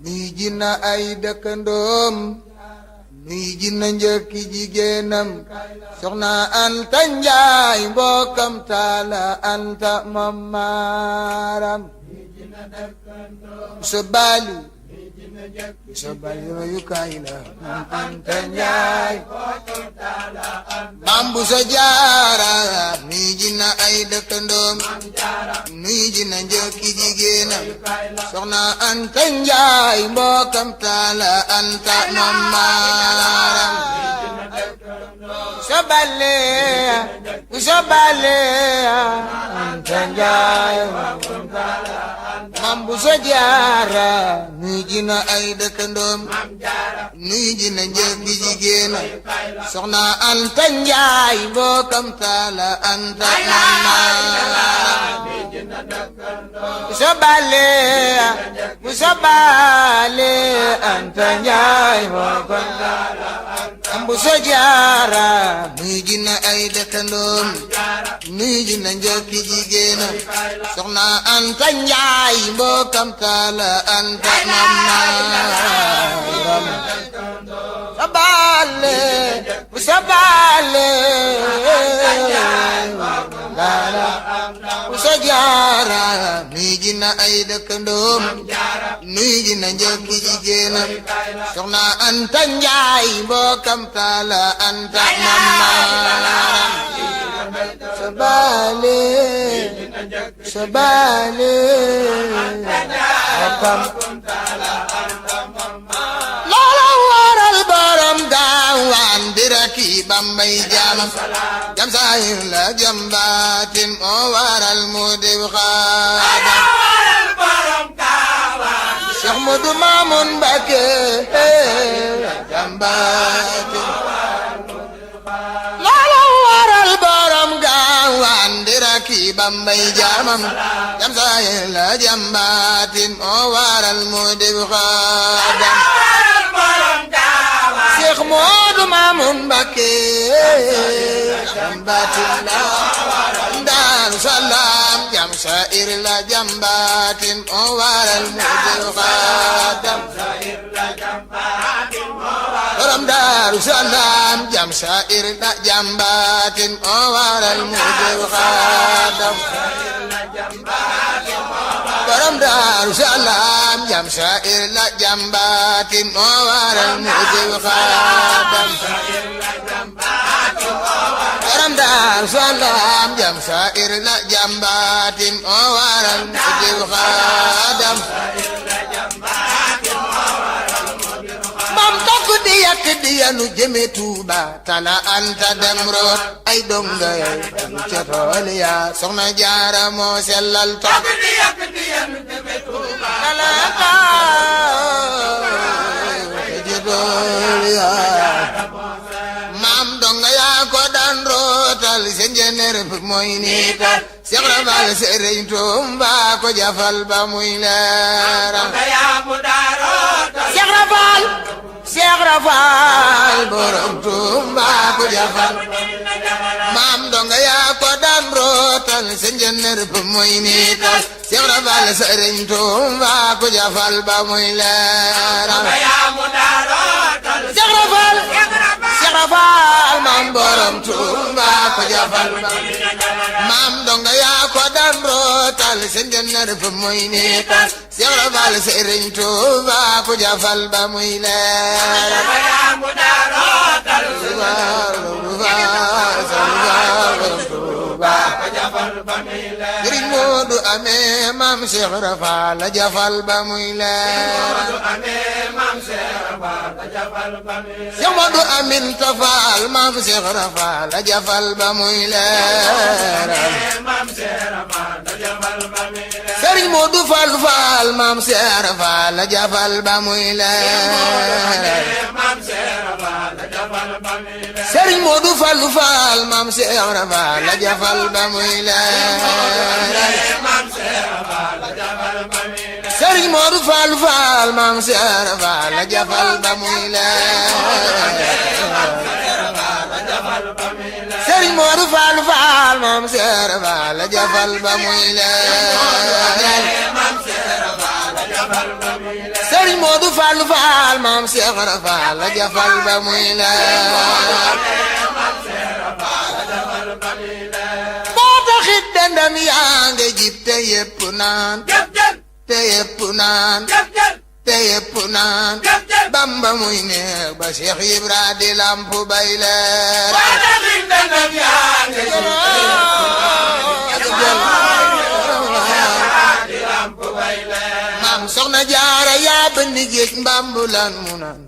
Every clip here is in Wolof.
nuy ji na ay dëkkandoom nuy ji na njëkki jigéenam soxna Anta Njaay mbokkam taala Anta mamaram sa bali royu kaay la Anta Njaay Maam bu sa Jaara nuy ji na ay dëkkandoom nuy ji na njëkki jigéenam soxna Anta Njaay mbokkam taala Anta mamaram sabale Anta Njaay Maam bu sa Jaara nuy ji na ay dëkkandoom nuy ji na njëkki jigéenam soxna Anta Njaay mbokkam taala Anta mamaram sabale Anta Njaay mbokkam taala Maam bu sa Jaara nuy ji na ay dëkkandoom nuy ji na njëkki jigéenam soxna Anta Njaay mbokkam taala Anta mamaram sabale bu sa Jaara nuy ji na ay dëkkandoom nuy ji na njëkki jigéenam soxna Anta Njaay mbokkam taala Anta mamaram sabale loola waral borom gaawaan diraki Bambay jaamam jam saayir la jambaatin moo waral mu dib xaadam Cheikh Modou Mamoun Mbacké jambaatin loola waral borom gaawaan diraki Bambay jaamam jam saayir la jambaatin moo waral mu dib xaadam Cheikh Modou Mamoun Mbacké jambaatin la Daaru Salaam jam saayir la jambaatin moo waral mu dib xaadam borom Daaru Salaam jam saayir la jambaatin moo waral mu dib xaadam borom Daaru Salaam jam saayir la jambaatin moo waral mu dib xaadam borom Daaru Salaam jam saayir la jambaatin moo waral mu dib xaadam Maam takku di yàq di yanu jëme Tuuba tala Anta dem root ay donga yay ca tool ya soxna Jaara moo sellal takku di yàq di yanu jëme Tuuba tala Anta ca tool ya Maam donga yaa ko daan rootal seen jeneer mooy niital Seex Rafal Sëriñ Tuuba ko jafal ba muy leeral Seex Rafal borom Tuuba ko jafal Maam donga yaa ko daan rootal seen jeneer mooy niital Seex Rafal Sëriñ Tuuba ko jafal ba muy leeral Seex Rafal Maam borom Tuuba ko jafal Maam donga yaa ko daan rootal seen jeneer mooy niital Seex Rafal Sëriñ Tuuba ko jafal ba muy leeral Sëriñ Moodu amee Maam Seex Rafal la jafal ba muy leeral Seex Moodu Amin Tafal Maam Seex Rafal la jafal ba muy leeral Sëriñ Moodu Fall Fall Maam Seex Rafal la jafal ba muy leeral Sëriñ Moodu Fall Fall Maam Seex Rafal la jafal ba muy leeral Sëriñ Moodu Fall Fall Maam Seex Rafal la jafal ba muy leeral Sëriñ Moodu Fall Fall Maam Seex Rafal la jafal ba muy leeral Sëriñ Moodu Fallu Faal maam Seex Ibra Faal la jafal ba muy leer moo taxit dendam yaa nga jib te yépp naan te yépp naan te yépp naan Bamba muy neex ba Seex Ibra di lampu bay leer moo taxit dendam yaa nga jib te yépp naan Soxna Jaara yaa bënni géej mbambulan mu naan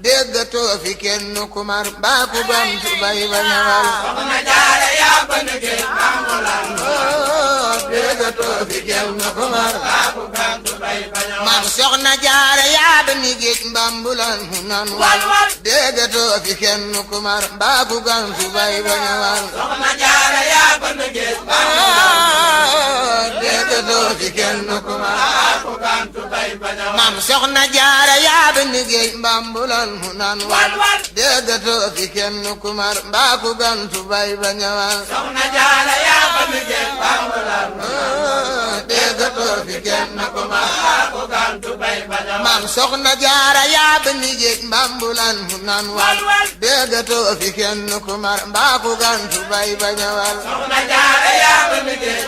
déggatoo fi kenn ku mar mbaa ku bantu bay ba ñawal Soxna Jaara yaa bënni géej mbambulan mu naan déggatoo fi kenn ku mar mbaa ku bantu bay ba ñawal maam Soxna Jaara yaa bënni géej mbambulan mu naan déggatoo fi kenn ku mar mbaa ku bantu bay ba ñawal Soxna Jaara yaa bënni géej déggatoo fi kenn ku mar maam Soxna Jaara yaa bënni géej mbambulan mu naan déggatoo fi kenn ku mar mbaa ku gantu bay ba ñëwal Soxna Jaara yaa bënni géej mbambulan mu naan déggatoo fi kenn ku mar mbaa ku gantu bay ba ñëwal maam Soxna Jaara yaa bënni géej mbambulan mu naan déggatoo fi kenn ku mar mbaa ku gantu bay ba ñëwal Soxna Jaara yaa bënni géej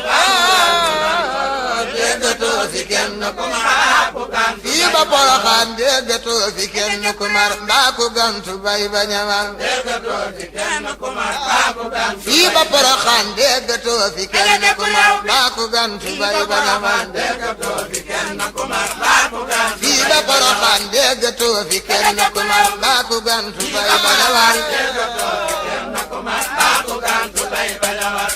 déggatoo fi kenn ku mar fii ba Poroxaan déggatoo fi kenn ku mar mbaa ku gantu bay ba ñëwal fii ba Poroxaan déggatoo fi kenn ku mar mbaa ku gantu bay ba ñëwal fii ba Poroxaan déggatoo fi kenn ku mar mbaa ku gantu bay ba ñëwal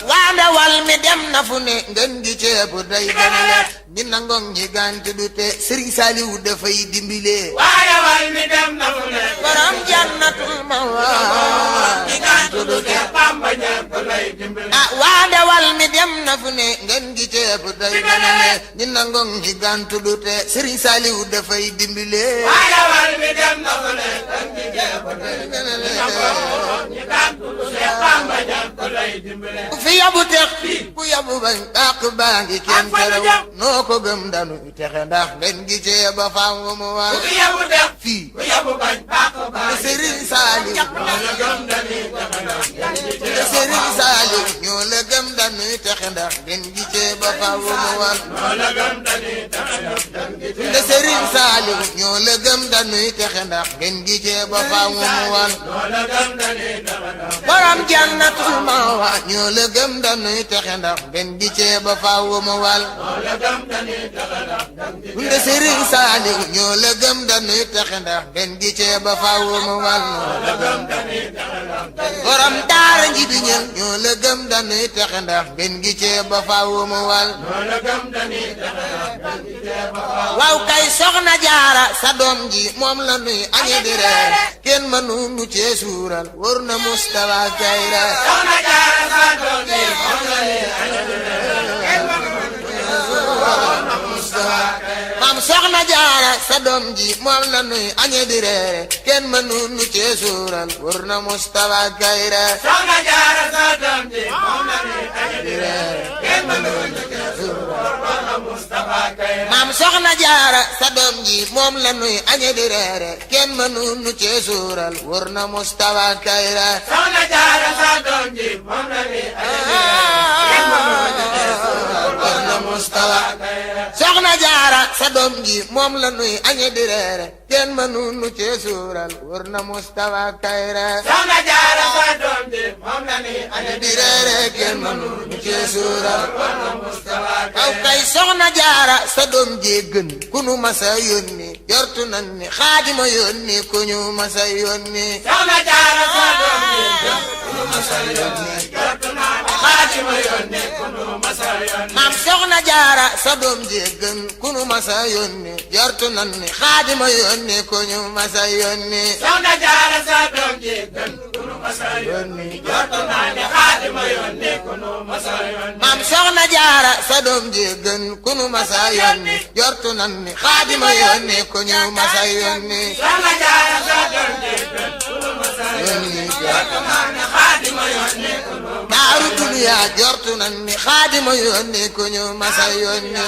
waa ndawal mi dem na fu ne ngeen gi ceebu day ganale ñi nangong ñi gantu du te Sëriñ Saaliw dafay dimbile waa ndawal mi dem na fu ne borom jannatul mawaa ñi gantu du te Bamba ñépp lay dimbile ah waa ndawal mi dem na fu ne ngeen gi ceebu day ganale ñi nangong ñi gantu du te Sëriñ Saaliw dafay dimbile waa ndawal mi dem na fu ne ngeen gi ceebu day ganale ñi gantu du te Bamba ñépp lay dimbile ku fi yabu tex ku yabu bañ bàq baa ngi kenn terew noo ko gëm danu texe ndax ngeen gi cee ba faaw mu war ku yabu tex fii ku yabu bañ bàq baa Sëriñ Saaliw ñoo la gëm dañuy texe ndax Sëriñ Saaliw ñoo la gëm dañuy texe ndax ngeen gi cee ba faaw mu war ñoo la gëm dañuy texe ndax Sëriñ Saaliw ñoo la gëm dañuy texe ndax ngeen gi cee ba faaw mu war borom jannatul mawa ñoo la gëm dañuy texe ndax ngeen gi cee ba faaw mu wal nde Sëriñ Saaliw ñoo la gëm dañuy texe ndax ngeen gi cee ba faaw mu wal borom daara ji bi ñëw ñoo la gëm dañuy texe ndax ngeen gi cee ba faaw mu wal waaw kay Soxna Jaara sa doom ji moom la nuy añe di reer kenn mënu nu cee suural wër na Mustafa Kayra Soxna Jaara sa doom ji moom la nuy añe di reer kenn mënu nu cee suural maam Soxna Jaara sa doom ji moom la nuy añe di reer kenn mënu nu cee suural wër na Mustafa Kayra Soxna Jaara sa doom ji moom la nuy añe di reer kenn mënu nu cee suural wër na Mustafa Kayra maam Soxna Jaara sa doom ji moom la nuy añe di reer kenn mënu nu cee suural wër na Mustafa Kayra Soxna Jaara sa doom ji moom la nuy añe di reer kenn mënu nu cee suural wër na Mustafa Kayra Soxna Jaara sa doom ji moom la nuy añe di reer kenn mënu nu cee suural wër na Mustafa Kayra Soxna Jaara sa doom ji moom la nuy añe di reer kenn mënu nu cee suural wër na Mustafa Kayra aw kay Soxna Jaara sa doom ji gën ku nu masa yónni jortu nan ni Xaadima yónni ku ñu masa yónni Soxna Jaara sa doom ji gën ku nu masa yónni jortu nan ni Xaadima yónni ku ñu masa yónni maam Soxna Jaara sa doom ji gën ku nu masa yónni jortu nan ni Xaadima yónni ku ñu masa yónni Soxna Jaara sa doom ji gën ku nu masa yónni jortu nan ni Xaadima yónni ku ñu masa yónni maam Soxna Jaara sa doom ji gën ku nu masa yónni jortu nan ni Xaadima yónni ku ñu masa yónni Soxna Jaara sa doom ji gën ku nu masa yónni jortu nan ni Xaadima yónni ku ñu daaru duniya jortu nan ni Xaadima yónni ku ñu masa yónni